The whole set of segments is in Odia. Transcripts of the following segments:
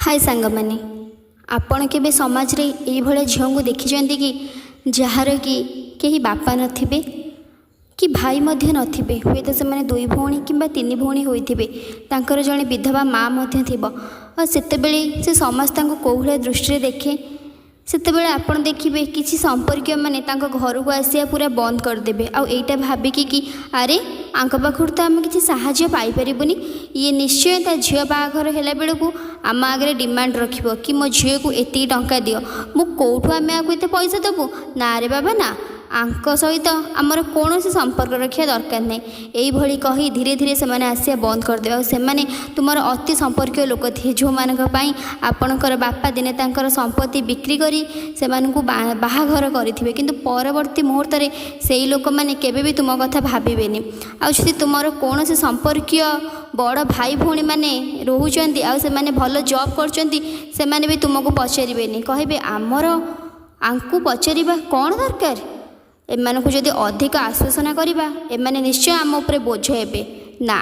ହାଏ ସାଙ୍ଗମାନେ, ଆପଣ କେବେ ସମାଜରେ ଏଇଭଳିଆ ଝିଅଙ୍କୁ ଦେଖିଛନ୍ତି କି, ଯାହାର କି କେହି ବାପା ନଥିବେ କି ଭାଇ ମଧ୍ୟ ନଥିବେ? ହୁଏତ ସେମାନେ ଦୁଇ ଭଉଣୀ କିମ୍ବା ତିନି ଭଉଣୀ ହୋଇଥିବେ। ତାଙ୍କର ଜଣେ ବିଧବା ମା ମଧ୍ୟ ଥିବ। ଆଉ ସେତେବେଳେ ସେ ସମାଜ ତାଙ୍କୁ କେଉଁ ଭଳିଆ ଦୃଷ୍ଟିରେ ଦେଖେ? ସେତେବେଳେ ଆପଣ ଦେଖିବେ କିଛି ସମ୍ପର୍କୀୟମାନେ ତାଙ୍କ ଘରକୁ ଆସିବା ପୁରା ବନ୍ଦ କରିଦେବେ। ଆଉ ଏଇଟା ଭାବିକି କି ଆରେ, ୟାଙ୍କ ପାଖରୁ ତ ଆମେ କିଛି ସାହାଯ୍ୟ ପାଇପାରିବୁନି, ଇଏ ନିଶ୍ଚୟ ତା ଝିଅ ବାହାଘର ହେଲା ବେଳକୁ ଆମ ଆଗରେ ଡିମାଣ୍ଡ ରଖିବ କି ମୋ ଝିଅକୁ ଏତିକି ଟଙ୍କା ଦିଅ। ମୁଁ କେଉଁଠୁ ଆମେ ୟାକୁ ଏତେ ପଇସା ଦେବୁ? ନା ରେ ବାବା ନା, ୟାଙ୍କ ସହିତ ଆମର କୌଣସି ସମ୍ପର୍କ ରଖିବା ଦରକାର ନାହିଁ। ଏଇଭଳି କହି ଧୀରେ ଧୀରେ ସେମାନେ ଆସିବା ବନ୍ଦ କରିଦେବେ। ଆଉ ସେମାନେ ତୁମର ଅତି ସମ୍ପର୍କୀୟ ଲୋକ ଥିବେ, ଯେଉଁମାନଙ୍କ ପାଇଁ ଆପଣଙ୍କର ବାପା ଦିନେ ତାଙ୍କର ସମ୍ପତ୍ତି ବିକ୍ରି କରି ସେମାନଙ୍କୁ ବାହାଘର କରିଥିବେ। କିନ୍ତୁ ପରବର୍ତ୍ତୀ ମୁହୂର୍ତ୍ତରେ ସେଇ ଲୋକମାନେ କେବେ ବି ତୁମ କଥା ଭାବିବେନି। ଆଉ ଯଦି ତୁମର କୌଣସି ସମ୍ପର୍କୀୟ ବଡ଼ ଭାଇ ଭଉଣୀମାନେ ରହୁଛନ୍ତି ଆଉ ସେମାନେ ଭଲ ଜବ୍ କରୁଛନ୍ତି, ସେମାନେ ବି ତୁମକୁ ପଚାରିବେନି। କହିବେ, ଆମର ୟାଙ୍କୁ ପଚାରିବା କ'ଣ ଦରକାର? ଏମାନଙ୍କୁ ଯଦି ଅଧିକ ଆଶ୍ୱାସନା କରିବା, ଏମାନେ ନିଶ୍ଚୟ ଆମ ଉପରେ ବୋଝ ହେବେ ନା।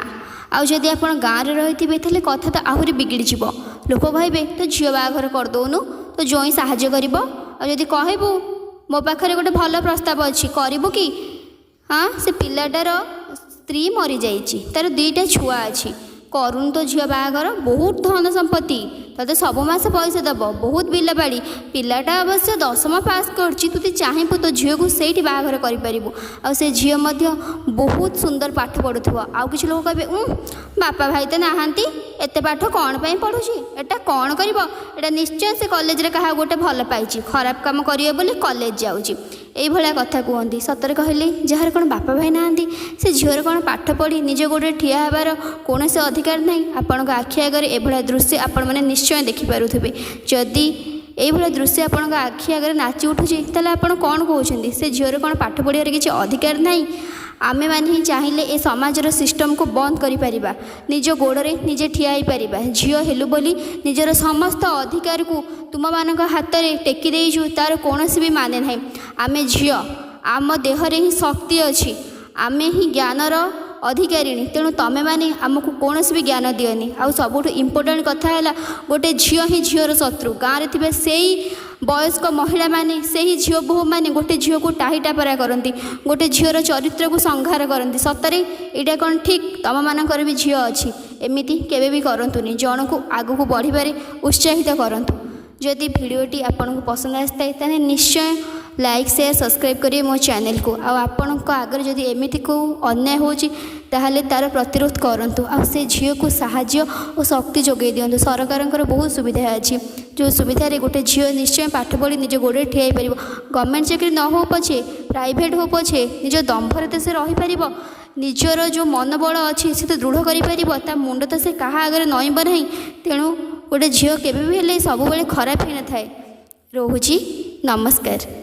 ଆଉ ଯଦି ଆପଣ ଗାଁରେ ରହିଥିବେ, ତାହେଲେ କଥା ତ ଆହୁରି ବିଗିଡ଼ିଯିବ। ଲୋକ କହିବେ, ତୋ ଝିଅ ବାହାଘର କରିଦେଉନୁ, ତୋ ଜ୍ୱାଇଁ ସାହାଯ୍ୟ କରିବ। ଆଉ ଯଦି କହିବୁ ମୋ ପାଖରେ ଗୋଟେ ଭଲ ପ୍ରସ୍ତାବ ଅଛି, କରିବୁ କି? ହଁ, ସେ ପିଲାଟାର ସ୍ତ୍ରୀ ମରିଯାଇଛି, ତାର ଦୁଇଟା ଛୁଆ ଅଛି, କରୁନୁ ତୋ ଝିଅ ବାହାଘର। ବହୁତ ଧନ ସମ୍ପତ୍ତି, ତୋତେ ସବୁ ମାସ ପଇସା ଦେବ, ବହୁତ ବିଲ ବାଡ଼ି। ପିଲାଟା ଅବଶ୍ୟ ଦଶମ ପାସ୍ କରିଛି। ତୁ ଯଦି ଚାହିଁବୁ, ତୋ ଝିଅକୁ ସେଇଠି ବାହାଘର କରିପାରିବୁ। ଆଉ ସେ ଝିଅ ମଧ୍ୟ ବହୁତ ସୁନ୍ଦର ପାଠ ପଢ଼ୁଥିବ। ଆଉ କିଛି ଲୋକ କହିବେ, ଉଁ ବାପା ଭାଇ ତ ନାହାନ୍ତି, ଏତେ ପାଠ କ'ଣ ପାଇଁ ପଢ଼ୁଛି? ଏଟା କ'ଣ କରିବ? ଏଇଟା ନିଶ୍ଚୟ ସେ କଲେଜରେ କାହାକୁ ଗୋଟେ ଭଲ ପାଇଛି, ଖରାପ କାମ କରିବ ବୋଲି କଲେଜ ଯାଉଛି। ଏଇଭଳିଆ କଥା କୁହନ୍ତି। ସତରେ କହିଲେ, ଯାହାର କ'ଣ ବାପା ଭାଇ ନାହାନ୍ତି, ସେ ଝିଅର କ'ଣ ପାଠ ପଢ଼ି ନିଜ ଗୋଡ଼ରେ ଠିଆ ହେବାର କୌଣସି ଅଧିକାର ନାହିଁ? ଆପଣଙ୍କ ଆଖି ଆଗରେ ଏଭଳିଆ ଦୃଶ୍ୟ ଆପଣମାନେ ନିଶ୍ଚୟ ଦେଖିପାରୁଥିବେ। ଯଦି ଏଇଭଳିଆ ଦୃଶ୍ୟ ଆପଣଙ୍କ ଆଖି ଆଗରେ ନାଚି ଉଠୁଛି, ତାହେଲେ ଆପଣ କ'ଣ କହୁଛନ୍ତି? ସେ ଝିଅର କ'ଣ ପାଠ ପଢ଼ିବାର କିଛି ଅଧିକାର ନାହିଁ? ଆମେମାନେ ହିଁ ଚାହିଁଲେ ଏ ସମାଜର ସିଷ୍ଟମକୁ ବନ୍ଦ କରିପାରିବା, ନିଜ ଗୋଡ଼ରେ ନିଜେ ଠିଆ ହେଇପାରିବା। ଝିଅ ହେଲୁ ବୋଲି ନିଜର ସମସ୍ତ ଅଧିକାରକୁ ତୁମମାନଙ୍କ ହାତରେ ଟେକି ଦେଇଛୁ, ତା'ର କୌଣସି ବି ମାନେ ନାହିଁ। ଆମେ ଝିଅ, ଆମ ଦେହରେ ହିଁ ଶକ୍ତି ଅଛି, ଆମେ ହିଁ ଜ୍ଞାନର ଅଧିକାରିଣୀ। ତେଣୁ ତୁମେମାନେ ଆମକୁ କୌଣସି ବି ଜ୍ଞାନ ଦିଅନି। ଆଉ ସବୁଠୁ ଇମ୍ପୋର୍ଟାଣ୍ଟ କଥା ହେଲା, ଗୋଟେ ଝିଅ ହିଁ ଝିଅର ଶତ୍ରୁ। ଗାଁରେ ଥିବା ସେଇ ବୟସ୍କ ମହିଳାମାନେ, ସେହି ଝିଅ ବୋହୂମାନେ ଗୋଟେ ଝିଅକୁ ଟାହି ଟାପରା କରନ୍ତି, ଗୋଟେ ଝିଅର ଚରିତ୍ରକୁ ସଂହାର କରନ୍ତି। ସତରେ ଏଇଟା କ'ଣ ଠିକ୍? ତୁମମାନଙ୍କର ବି ଝିଅ ଅଛି। ଏମିତି କେବେ ବି କରନ୍ତୁନି। ଜଣକୁ ଆଗକୁ ବଢ଼ିବାରେ ଉତ୍ସାହିତ କରନ୍ତୁ। ଯଦି ଭିଡ଼ିଓଟି ଆପଣଙ୍କୁ ପସନ୍ଦ ଆସିଥାଏ, ତାହେଲେ ନିଶ୍ଚୟ ଲାଇକ୍, ସେୟାର, ସବସ୍କ୍ରାଇବ୍ କରିବେ ମୋ ଚ୍ୟାନେଲକୁ। ଆଉ ଆପଣଙ୍କ ଆଗରେ ଯଦି ଏମିତି କେଉଁ ଅନ୍ୟାୟ ହେଉଛି, ତାହେଲେ ତା'ର ପ୍ରତିରୋଧ କରନ୍ତୁ ଆଉ ସେ ଝିଅକୁ ସାହାଯ୍ୟ ଓ ଶକ୍ତି ଯୋଗାଇ ଦିଅନ୍ତୁ। ସରକାରଙ୍କର ବହୁତ ସୁବିଧା ଅଛି, ଯେଉଁ ସୁବିଧାରେ ଗୋଟେ ଝିଅ ନିଶ୍ଚୟ ପାଠ ପଢ଼ି ନିଜ ଗୋଡ଼ରେ ଠିଆ ହେଇପାରିବ। ଗଭର୍ଣ୍ଣମେଣ୍ଟ ଚାକିରି ନ ହେଉ ପଛେ, ପ୍ରାଇଭେଟ୍ ହେଉ ପଛେ, ନିଜ ଦମ୍ଭରେ ତ ସେ ରହିପାରିବ। ନିଜର ଯେଉଁ ମନୋବଳ ଅଛି, ସେ ତ ଦୃଢ଼ କରିପାରିବ। ତା ମୁଣ୍ଡ ତ ସେ କାହା ଆଗରେ ନଇଁବ ନାହିଁ। ତେଣୁ ଗୋଟେ ଝିଅ କେବେ ବି ହେଲେ ସବୁବେଳେ ଖରାପ ହେଇନଥାଏ। ରହୁଛି, ନମସ୍କାର।